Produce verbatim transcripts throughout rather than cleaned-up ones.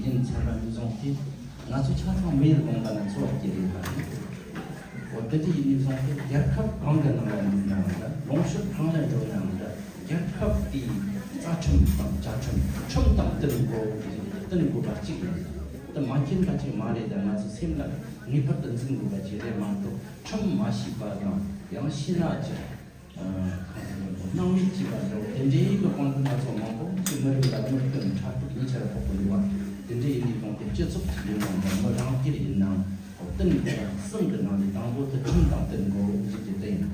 ཉིན་མཚན་ལ་མི་བཟུང་སྟེ། ང་ཚོ་ཆ་ཚང་མི་ཡུལ་ལུང་པ་ན་འཚོ་བ་སྐྱེལ་ཡོད་པ་རེད། འོ་དེ་འདྲ་ཡིན་ནས་བཟུང་སྟེ་རྒྱལ་ཁབ་གང་གི་ནང་ལ་འདུག་ནའང་འདྲ། ལུང་ཕྱོགས་གང་ལ་འགྲོ་ནའང་འདྲ། རྒྱལ་ཁབ་དེའི་རྩ་ཁྲིམས་དང་བཅའ་ཁྲིམས་ཁྲིམས་དང་བསྟུན་དགོས། བསྟུན་དགོས་པ་གཅིག་ཡིན། དེ་མ་མཁྱེན་པ་གཅིག་མ་རེད། ད་ང་ཚོ་སེམས་ལ་ངེས་པར་དུ་འཛིན་དགོས་པ་གཅིག་རེད་མ་གཏོགས། ཁྲིམས་མ་ཤེས་པ་དང་ཡང་ཤེས་ན་ཅིག་སྣང་མེད་བྱས་པ་འདྲ་བོ་དེ་འདྲའི་གི་དཔང་དུ་ང་ཚོ་མང་པོ་ཅིག་མི་རིགས་ལ་མི་བསྟུན་ཕྲག་དོག་ཉེ་ཆར་ཕོག་གི་འདུག་པ། དེ་འདྲ་ཡིན་ནས་བཟུང་སྟེ་སྤྱི་ཚོགས་ཅིག་ཡིན་ནའང་འདྲ། མི་རང་སྒེར་ཡིན་ནའང་བསྟུན་དགོས་པ་གསུམ་གི་ནང་ནས་དང་པོ་དེ་ཁྲིམས་དང་བསྟུན་དགོས་ཞེས་ཀྱི་དེ་ཡིན།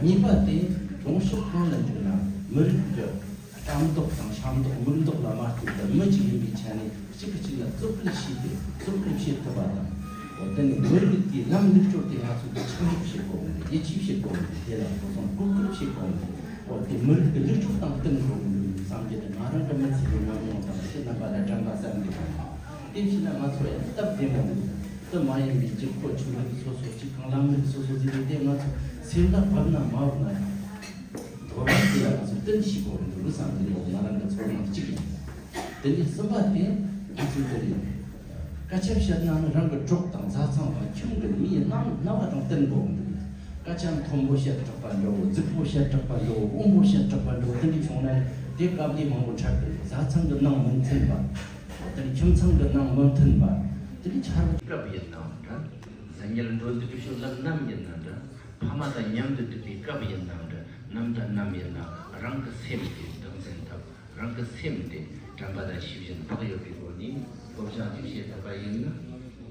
གཉིས་པ་དེ་ལུང་ཕྱོགས་གང་ལ་འགྲོ་ན་མི་རིགས་ཀྱི་སྐྲ་མདོག་དང་ཤ་མདོག་མིག་མདོག་ལ་མ་ལྟོས་པར་མི་གཅིག་ཡིན་པའི་ཆ་ནས་གཅིག་གིས་གཅིག་ལ་བརྩི་བཀུར་བྱས་ཏེ་བརྩི་བཀུར་བྱེད་ཐུབ་པ་དང་། འོ་དེ་ནས་མི་རིགས་དེའི་ལམ་ལུགས་སྲོལ་དེ་ང་ཚོས་ཆགས་ཞིབ་བྱེད་དགོས་མི་འདུག་ཡིད་ཆེས་བྱེད་དགོས་མི་འདུག་དེ་ལ་སོ་སོ་བཀོད་སྒྲིག་བྱེད་དགོས་མི་འདུག་འོ་དེ་མི་རིགས་ཀྱི་ལུགས་སྲོལ་དང་བསྟུན་དགོས་མི་འདུག་བསམ་གྱི་འདུག་ང་རང་གི་མི་ཚེ་གི་ཉམས་མྱོང་དང་ཁྱེད་རྣམ་པ་ལ་དྲན་པ་བསམ་གྱི་འདུག་དེ་བྱས་ན་ང་ཚོ་ཡང་སྟབས་བདེ་མོ་འདུག་དེ་མ་ཡིན་པའི་གཅིག་པོ་ཆུང་རིགས་སོ་སོ་གཅིག་གང་ལ་མི་རིགས་སོ་སོ་ཟེར་ནས་དེ་ང་ཚོ་སེམས་ཐག་བབས་ན་མ་བབས་ན་ཡང་དོ་རང་དེ་ལ་ང་ཚོ་བསྟུན་ཤེས་དགོས་མི་འདུག་བསམ་གྱི་འདུག་ང་རང་གི་ཚོར་སྣང་གཅིག་ཡིན། དེ་ནས་གསུམ་པ་དེ་ང་ཚོས་དེ་རེད། སྐད་ཆ་བཤད་ན་ནི་རང་གི་གྲོགས་དང་བཟའ་ཚང་དང་ཁྱིམ་གྱི་མིའི་རྣམ་རྣམ་པ་དང་བསྟུན་དགོས་མི་འདུག་སྐད་ཆ་མཐོན་པོ་བཤད་དྲགས་པ་འདྲ་བོ། རྫིག་པོ་བཤད་དྲགས་པ་འདྲ་བོ། དབང་པོ་བཤད་དྲགས་པ་འདྲ་བོ། དེ་འདྲ་བྱུང་ན་དེ་སྐབས་ལས་མང་པོ་འཕྲད་དགོས། བཟའ་ཚང་གི་ནང་མི་མཐུན་པ། དེ་ནས་ཁྱིམ་ཚང་གི་ནང་མི་མཐུན་པ། དེ་ནས་ཆར་པ་སྐབས་ཡིན་ནའང་འདྲ། གཟུགས་བརྙན་འགྲོ་འདུག་གི་ཕྱོགས་ལམ་ནམ་ཡིན་ན་འདྲ། ཕ་མ་དང་མཉམ་དུ་འདུག་པའི་སྐབས་ཡིན་ནའང་འདྲ། ནམ་དང་ནམ་ཡིན་ན་རང་གི་སེམས་དེ་བདག་འཛིན་ཐུབ། རང་གི་སེམས་དེ་དྲན་པ་དང་ཤེས་བཞིན་བག་ཡོད་པའི་སྒོ་ནས་སློབ་སྦྱོང་ཅིག་བྱེད་ཐུབ་པ་ཡིན་ན།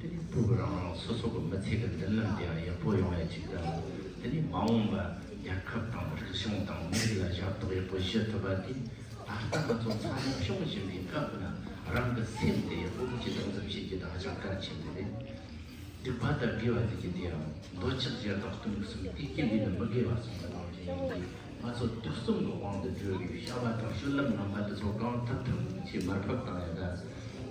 དེ་ནི་བོད་རང་རང་སོ་སོ་གི་མི་ཚེ་གི་མདུན་ལམ་དེ་ཡང་ཡག་པོ་ཡོང་ཡ་ཅིག་དང་། དེ་ནི་མ་འོངས་པ་རྒྱལ་ཁབ་དང་རིག་གཞུང་དང་མི་རིགས་ལ་ཞབས་ཏོག་ཡག་པོ་ཞུ་ཐུབ་པ་དེ། ད་ལྟ་ང་ཚོ་འཚར་ལོངས་བྱུང་བཞིན་པའི་སྐབས་ན་རང་གི་སེམས་དེ་ཡག་པོ་ཅིག་སྲུང་སྐྱོབ་བྱེད་རྒྱུ་དང་ཧ་ཅང་གལ་ཆེན་པོ་རེད། སྡིག་པ་དང་དགེ་བ་ཟེར་གྱི་དེ་ཡང་འདོད་ཆགས་བརྒྱད་དང་གཏི་མུག་གསུམ་དེ་སྐྱེ་འདི་ནི་མི་དགེ་བ་གསུམ་གྱི་ནང་བཞིན་ཡིན་ཏེ། ང་ཚོ་དུག་གསུམ་གྱི་དབང་དུ་གྱུར་བའི་བྱ་བ་དང་སྤྱོད་ལམ་ངན་པ་དེ་ཚོ་གང་ཐུབ་ཐུབ་ཀྱིས་མར་ཕབ་བཏང་ཡ་ད།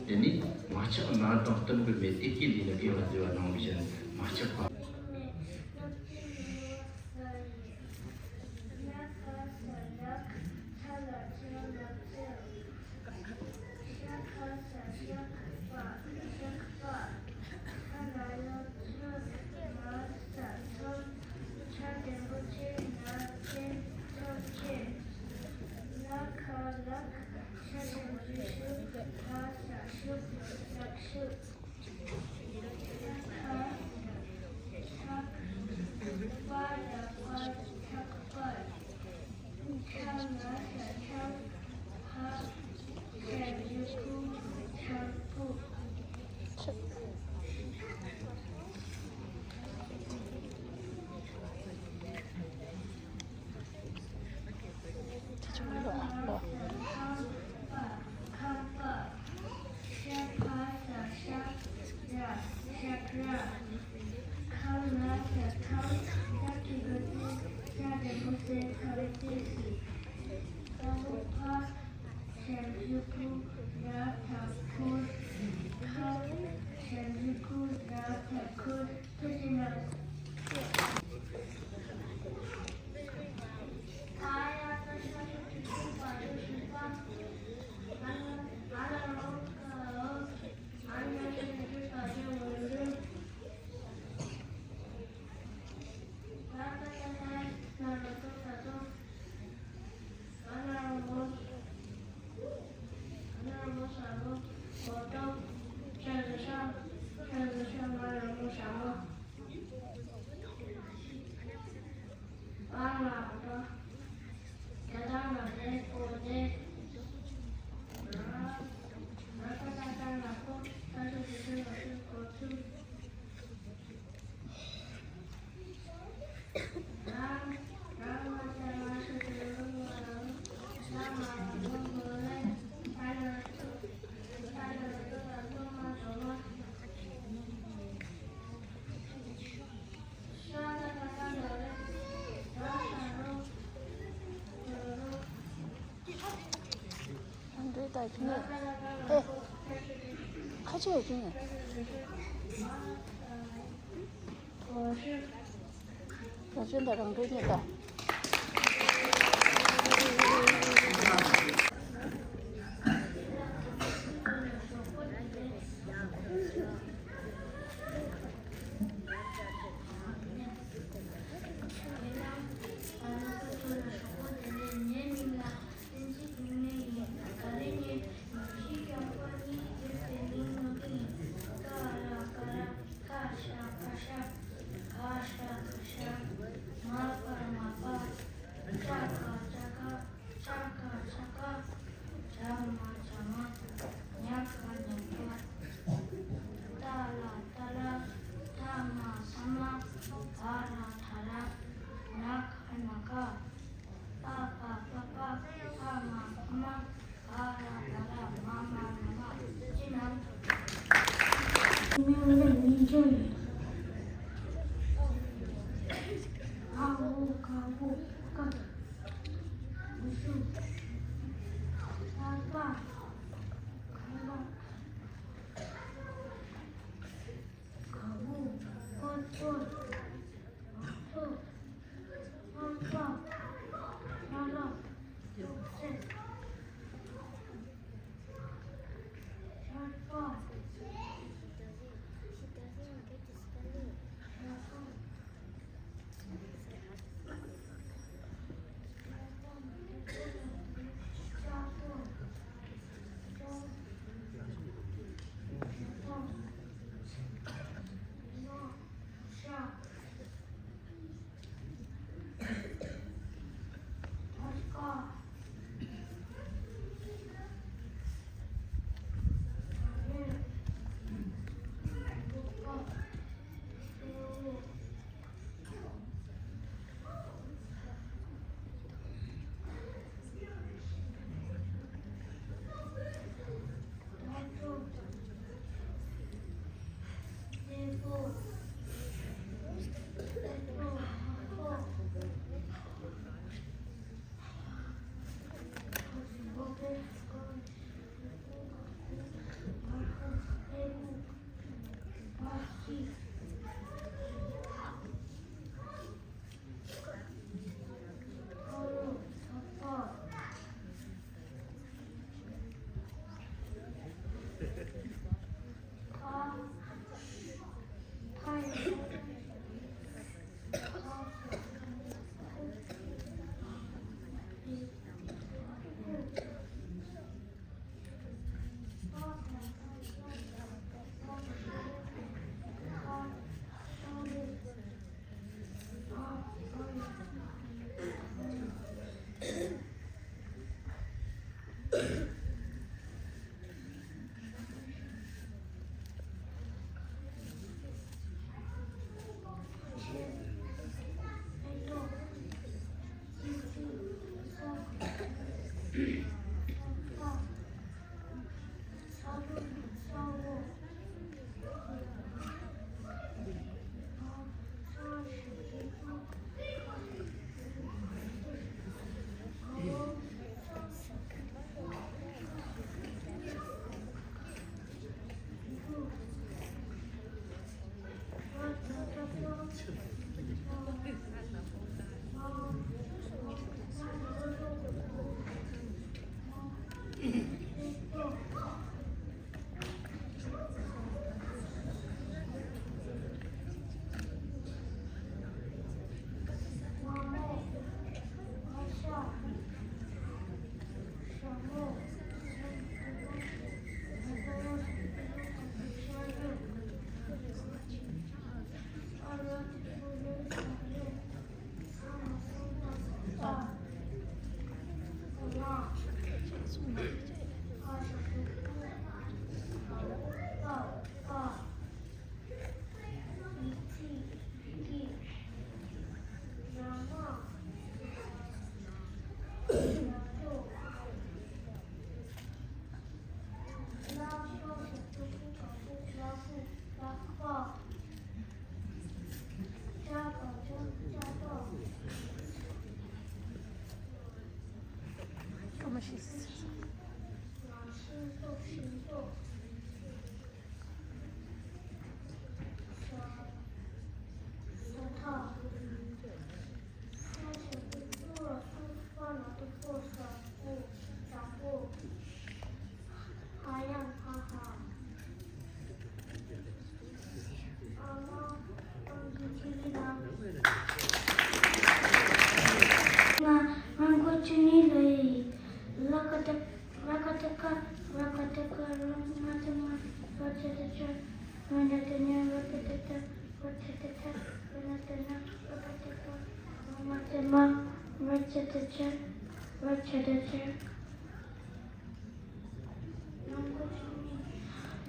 དེ་ནི་མ་ཆགས་མ་དང་གཏི་མུག་མེད་དེ་སྐྱེ་འདི་ནི་དགེ་བ་ཟེར་བ་ནང་བཞིན་མ་ཆགས་པ། ཨ་འདྲེ་ད་ཁྱོད་ཨེ། ཁ་ཆེ་ཡོད་ཁྱོད། ད་ཁྱོད་ད་རང་འདྲེ་ཉེ་ད།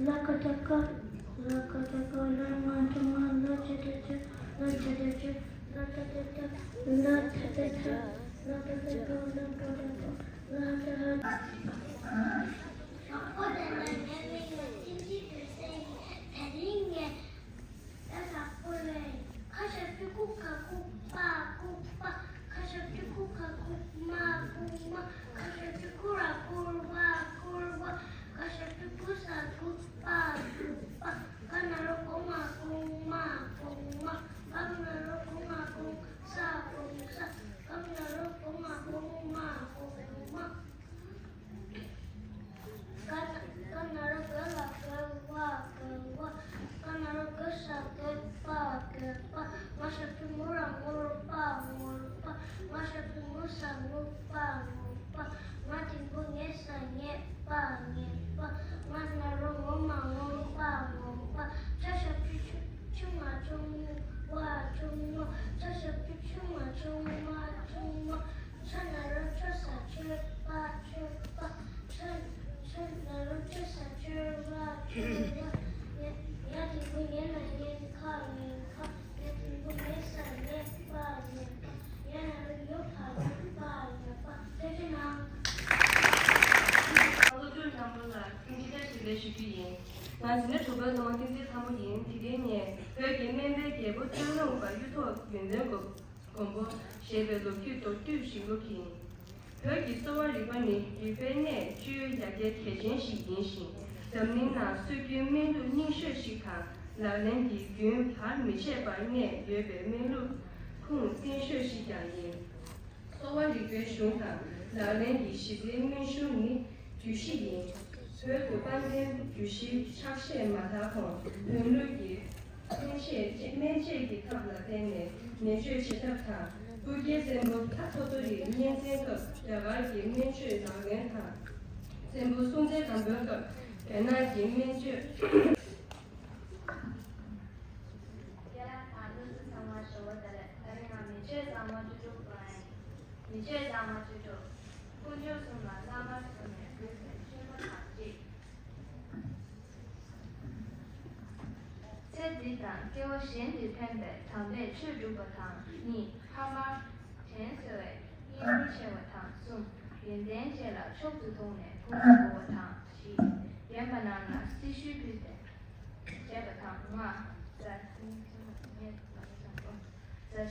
ལ་ཀ་ཏ་ཀ། ལ་ཀ་ཏ་ཀ། ལ་ང་ཏ་ང་། ལ་ཅ་ཏ་ཅ། ལ་ཆ་ཏ་ཆ། ལ་ཏ་ཏ་ཏ། ལ་ཐ་ཏ་ཐ། ལ་ཀ་ཏ་ཀ། ལ་ཀ་ཏ་ཀ། ལ་ཧ་ཏ་ཧ། རྒྱུ་ཡིན། ང་འཛིན་གྲྭ་དྲུག་པའི་སློབ་མ་བསྟན་འཛིན་ལྷ་མོ་ཡིན། དེ་རིང་ངས་བོད་ཀྱི་སྨན་པའི་རྒྱལ་པོ་སྟོད་ལུང་པ་གཡུ་ཐོག་ཡོན་ཏན་མགོན་པོ་ཞེས་པའི་ལོ་རྒྱུས་མདོར་བསྡུས་ཤིག་ཀློག་གི་ཡིན། བོད་ཀྱི་གསོ་བ་རིག་པ་ནི་རིག་པའི་གནས་བཅུའི་ཡ་གྱལ་གལ་ཆེན་ཞིག་ཡིན་ཞིང་། འཛམ་གླིང་ནང་སྲོལ་རྒྱུན་སྨན་ལུགས་རྙིང་ཤོས་ཤིག་དང་ལག་ལེན་གྱི་རྒྱུན་བར་མི་ཆད་པར་གནས་ཡོད་པའི་སྨན་ལུགས་ཁུངས་བཙན་ཤོས་ཤིག་ཀྱང་ཡིན། གསོ་བ་རིག་པའི་གཞུང་དང་ལག་ལེན་གྱི་གཞི་རྩའི་སྨན་གཞུང་ནི་རྒྱུད་བཞི་ཡིན། བོད་དུ་དཔལ་ལྡན་རྒྱུད་བཞིའི་ཕྱག་བཞེས་མ་དར་གོང་བོན་ལུགས་ཀྱི་སྨན་དཔྱད་སྨན་དཔྱད་ཀྱི་ཐབས་ལ་བརྟེན་ནས་ནད་བཅོས་བྱེད་ཐབས་དང་སྤུ་རྒྱལ་བཙན་པོ་ལྷ་ཐོ་ཐོ་རིའི་གཉན་བཙན་སྐབས་རྒྱ་གར་གྱི་སྨན་བཅོས་ལག་ལེན་དང་། བཙན་པོ་སྲོང་བཙན་སྒམ་པོའི་སྐབས་བོད་ནག་གི་སྨན་བཅོས། རྒན་ལགས་དང་སློབ་ཕྲུག་ཚང་མ་ཞོགས་པ་བདེ་ལེགས། ད་རིང་ང་མི་ཆོས་གཙང་མ་བཅུ་དྲུག་པ་ཡིན། མི་ཆོས་གཙང་མ་བཅུ་དྲུག་དཀོན་མཆོག་གསུམ་ལ་བླ་མར་བཟུང་ནས་གུས་པས་མཆོད་པ་དང་གཅིག་ཚེ་འདི་དང་སྐྱེ་བ་གཞན་དུ་ཕན་པའི་དམ་པའི་ཆོས་སྒྲུབ་པ་དང་གཉིས། ཕ་མར་དྲིན་གཟོ་བས་བསྙེན་བཀུར་ཆེ་བ་དང་གསུམ། ཡོན་ཏན་ཅན་ལ་མཆོག་ཏུ་མཐོང་ནས་གུས་སུ་བསྒོར་བ་དང་བཞི། རྒན་པ་རྣམས་ལ་སྲི་ཞུ་ཕུལ་ཏེ་བྱས་པ་དང་ལྔ། ཟ་ཟ་བྱེད་ལ་ས་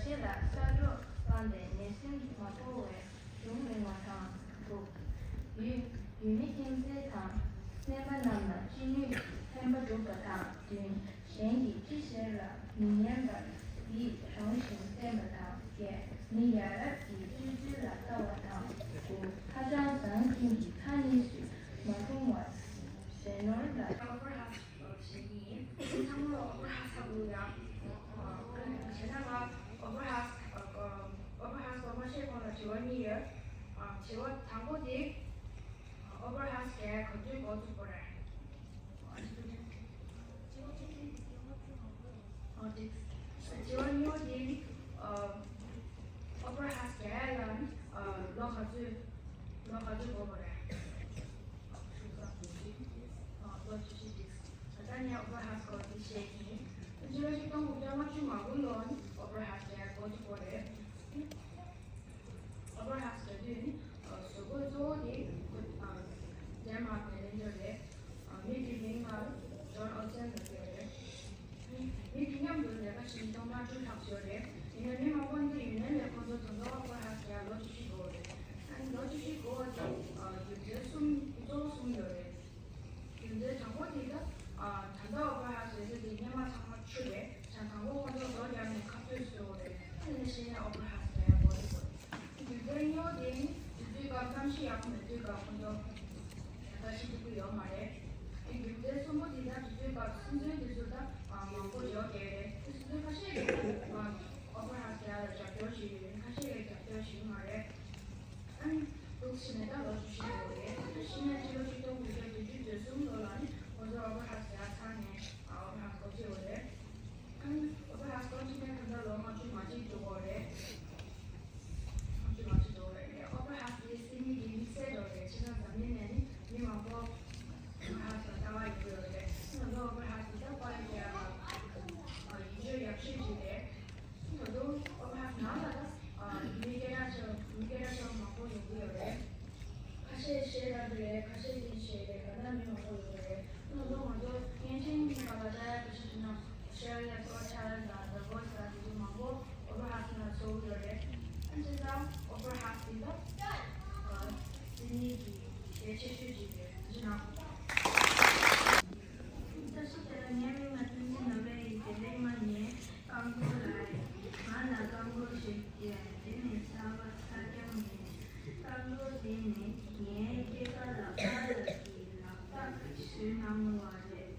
འགྲོ་སྤངས་ཏེ་ནད་སེམས་མ་ཕོག་པའི་གཞུང་གླེང་བ་དང་དྲུག་ཡུལ་ཡུལ་མི་ཁྱིམ་མཚེས་དང་སྨན་པ་རྣམས་ལ་ཅི་ནུས་ཕན་པ་སྒྲུབ་པ་དང་བདུན། གཞན་གྱིས་ཅི་བྱས་ལ་མི་ཉན་པར་ཡིད་རང་བཞིན་བསྟེན་པ་དང་བརྒྱད། མི་ཡ་རབས་ཀྱི་སྤྱོད་ཚུལ་ལ་ལྟ་བ་དང་དགུ། ཧ་ཅང་བཟང་ཞིང་གི་མཐའ་གཉིས་སུ་མ་ལྷུང་བར་ཟས་ནོར་ལ། ཞེས་ཀྱི་ཡིན། ཚང་མ་ལ་ཨོ་པ་ར་ཧ་ས་གུ་ཡ། ཨ་ནི་བྱས་ན་ང་ཨོ་པ་ར་ཧ་ས་ཨོ་པ་ར་ཧ་ས་གོ་མ་ཤེས་གོང་ལ་དྲི་བ་གཉིས་ཡོད། ཨ་དྲི་བ་དང་པོ་དེ་ཨོ་པ་ར་ཧ་ས་ག་ག་དུས་འགོ་བཙུགས་པ་རེད། ཨ་དྲི་བ་གཉིས་པ་དེ་ཨ་ཨོ་པ་ར་ཧ་ས་ག་ལ་ཨ་ལོ་ག་ཚོད་ལོ་ག་ཚོད་འགོར་བ་རེད། ལོ་བཅུ་བཞི་འགྲིག་ད་ལྟ་ངས་ཨོ་པ་ར་ཧ་ས་སྐོར་འདི་བཤད་ཀྱིན། སྤྱི་ལོ་ཆིག་སྟོང་དགུ་བརྒྱ་ལྔ་བཅུ་ང་དགུ་ལོ་ནི་ཨོ་པ་ར་ཧ་ས་ག་འགོ་བཙུགས་པ་རེད། ཨོ་པ་ར་ཧ་ས་ག་དུས་ནི་བཟོ་བཀོད་གཙོ་བོ་དེ་ཁོ་ཌེན་མཱག་ནས་ལེན་རྒྱུ་རེད། མི་དེ་མིང་ལ་ཇོན་ཨོ་ཅན་ལབ་ཀྱི་རེད། མི་དེ་མཉམ་དུ་ལས་ཀ་བྱེད་མི་སྟོང་ཕྲག་བཅུ་ལྷག་ཡོད་རེད། ཡིན་ནའི་མི་མང་པོ་འདི་ཡུན་ནན་ལས་ཁོ་ཚོ་ད་དུང་ཨོ་པ་ར་ཧ་ས་ག་ལོ་བཅུ་བཞི་འགོར་རེད། ཨ་ནི་ལོ་བཅུ་བཞི་འགོར་བ་དེ་རྒྱུ་མཚན་གསུམ་གཙོ་བོ་གསུམ་ཡོད་རེད། རྒྱུ་མཚན་དང་པོ་དེ་ད་ད་ལྟ་ཨོ་པ་ར་ཧ་ས་ག་ཟེར་ས་དེ་སྔོན་མ་ཚང་མ་ཆུ་རེད། ད་དང་པོ་ཁོ་ཚོ་རྡོ་རྒྱག་ནས་ཁ་ཐུག་བཟོས་པ་རེད། དེ་ནས་གཞི་ནས་ཨོ་པ་ར་ཧ་ས་ག་ཡག་པོ་རེད། རྒྱུ་མཚན་གཉིས་པ་དེ་ནི་དུས་ཚོད་སྐབས་གནམ་གཤིས་ཡག་པོ་མེད་དུས་སྐབས་ཁོ་ཚོ་ད་ལྟ་ཤི་ཐུབ་ཀྱི་ཡོད་མ་རེད། དེ་རྒྱུ་མཚན་གསུམ་པོ་དེ་ད་དུས་ཚོད་སྐབས་སྲིད་འཛིན་དེ་ཚོ་ད་མང་པོ་ཡོད་ཀྱི་རེད། དེ་སྲིད་འཛིན་ཁ་ཤས་ཀྱིས་ཨོ་པ་ར་ཧ་ས་ག་ལ་རྒྱབ་སྐྱོར་བྱེད་ཀྱི་ཡོད། ཁ་ཤས་ཀྱིས་རྒྱབ་སྐྱོར་བྱེད་ཀྱི་མ་རེད། ཨ་ནི་འདུག་ཕྱིན་ནས་ད་ལོ་བཅུ་བཞི་འགྲོ་གི་རེད། ཕྱིན་ནས་ཕྱི་ལོ་ཆིག་སྟོང་དགུ་བརྒྱ་བདུན་ཅུ་དོན་གསུམ་ལོ་ལ་ནི་ཁོ་ཚོ་ཨོ་པ་ར་ཧ་ས་ག་ཚར་ནས་ཨོ་པ་ར་ཧ་ས་ག་འགོ་ཁྲིད་པ་རེད། ཨ་ནི་ཨོ་པ་ར་ཧ་ས་ག་འགོ་ཁྲིད་མཁན་ད་ལྟ་ལོ་ལྔ་བཅུ་མ་གཅིག་འགྲོ་གི་རེད། ལྔ་བཅུ་མ་གཅིག་འགྲོ་གི་རེད། ཨོ་པ་ར་ཧ་ས་ག་དེ་སྲིད་མི་དེ་དམིགས་བསལ་འགྲོ་གི་རེད། བྱས་ཙང་འཛམ་གླིང་ནས་ནི་མི་མང་པོ་ཨོ་པ་ར་ཧ་ས་ག་ལྟ་བ་ཡོད་ཀྱི་ཡོད་རེད། ད་ལྟ་ཨོ་པ་ར་ཧ་ས་ག་དེ་ད་པར་རྒྱག་ཡག་ལ་ཡིད་དཔྱོད་ཡག་ཤོས་ཅིག་རེད། ད་དུང་ཨོ་པ་ར་ཧ་ས་ག་ནང་ལ་ད་མི་སྐད་གྲགས་ཆེ་བ་མི་སྐད་གྲགས་ཆེ་བ་མང་པོ་ཡོང་གི་ཡོད་རེད། ཁ་ཤས་བཤད་རབས་རེད། ཁ་ཤས་ཀྱིས་བཤད་རེད། ད་ལྟ་མི་མང་པོ་ཡོང་གི་རེད། ད་དུང་ང་ཚོ་བརྙན་འཕྲིན་སྒང་ལ་ད་ཡག་གི་ཆེད་དུ་ན་ཨོ་སི་ཊྲེ་ལི་ཡ་གོ་ཆ་ལ་ད་གོ་ས་དེ་ཚོ་མང་པོ་ཨོ་པ་ར་ཧ་ས་ག་ནང་ཚོགས་ཀྱི་ཡོད་རེད། ཨ་ནི་བྱས་ཙང་ཨོ་པ་ར་ཧ་ས་ག་དེ་ད་སིད་ནི་གི་གལ་ཆེ་ཤོས་ཅིག་རེད། ཐུགས་རྗེ་གནང་། བཀྲ་ཤིས་བདེ་ལེགས། ངའི་མིང་ལ་བསྟན་འཛིན་ནོར་བྷེ་ཡིན། དེ་རིང་མ་ངས་རྐང་འཁོར་ལ་ང་ལ་རྐང་འཁོར་ཞིག་སྟེར། དེ་ནི་ཚ་བ་ཚ་རྐྱང་ཡིན། རྐང་འཁོར་དེ་ནི་ངའི་སྐྱེས་སྐར་ལ་པཱ་ལགས་ཀྱིས་ལག་རྟགས་བཟོས་གནང་བ་རེད།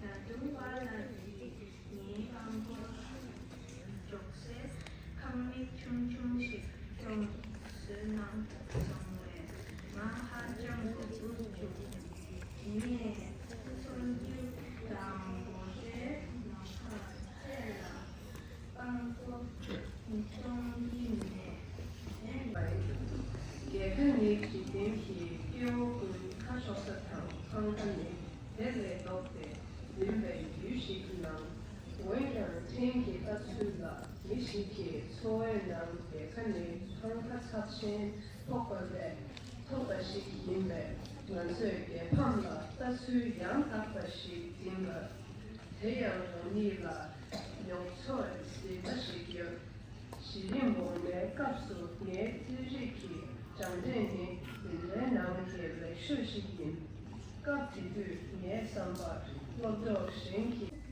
ད་དུང་པཱ་ལགས་ཀྱིས་ངའི་རྐང་འཁོར་འཇོག་སའི་ཁང་མིག་ཆུང་ཆུང་ཞིག་ཀྱང་བཟོས་གནང་སོང་བས་ང་ཧ་ཅང་གི་སྐྱིད་པོ་བྱུང་། དེ་ནས་ཚོང་རྒྱུ་དང་སྒོ་རའི་ནམ་མཁའ་བཅས་ལ་རྐང་འཁོར་གཏོང་གི་མེད། རྒྱལ་ཁ་ནི་འཇིག་རྟེན་གྱི་སྐྱེ་བོ་ཀུན་ཁ་ཕྱོགས་ས་དང་ཐང་ཀ་ནི་དེ་ལས་ལྡོག་སྟེ་ཡིན་པའི་རྒྱུ་ཞིག་ནང་། འོན་ཀྱང་ཕྲན་གྱི་ལྟ་ཚུལ་ལ་མི་ཞིག་གི་འཚོ་བའི་ནང་རྒྱལ་ཁ་ནི་ཐང་ཀ་ཚབས་ཆེན་ཐོབ་པ་ལས་ཐོབ་པ་ཞིག་ཡིན་པས། ང་ཚོས་རྒྱལ་ཕམ་ལ་ལྟ་ཚུལ་ཡང་དག་པ་ཞིག་འཛིན་པ། དེ་ཡང་རང་ཉིད་ལ་མྱོང་ཚོར་ཟིན་པ་ཞིག་ཡོད། གཞི་རིམ་འོག་མའི་སྐབས་སུ་ངའི་རྩིས་རིག་གི་སྦྱང་འབྲས་ནི་འཛིན་གྲྭའི་ནང་གི་ལེགས་ཤོས་ཤིག་ཡིན། སྐབས་དེ་དུས་ངའི་བསམ་པར་སློབ་གྲོགས་གཞན་གྱིས་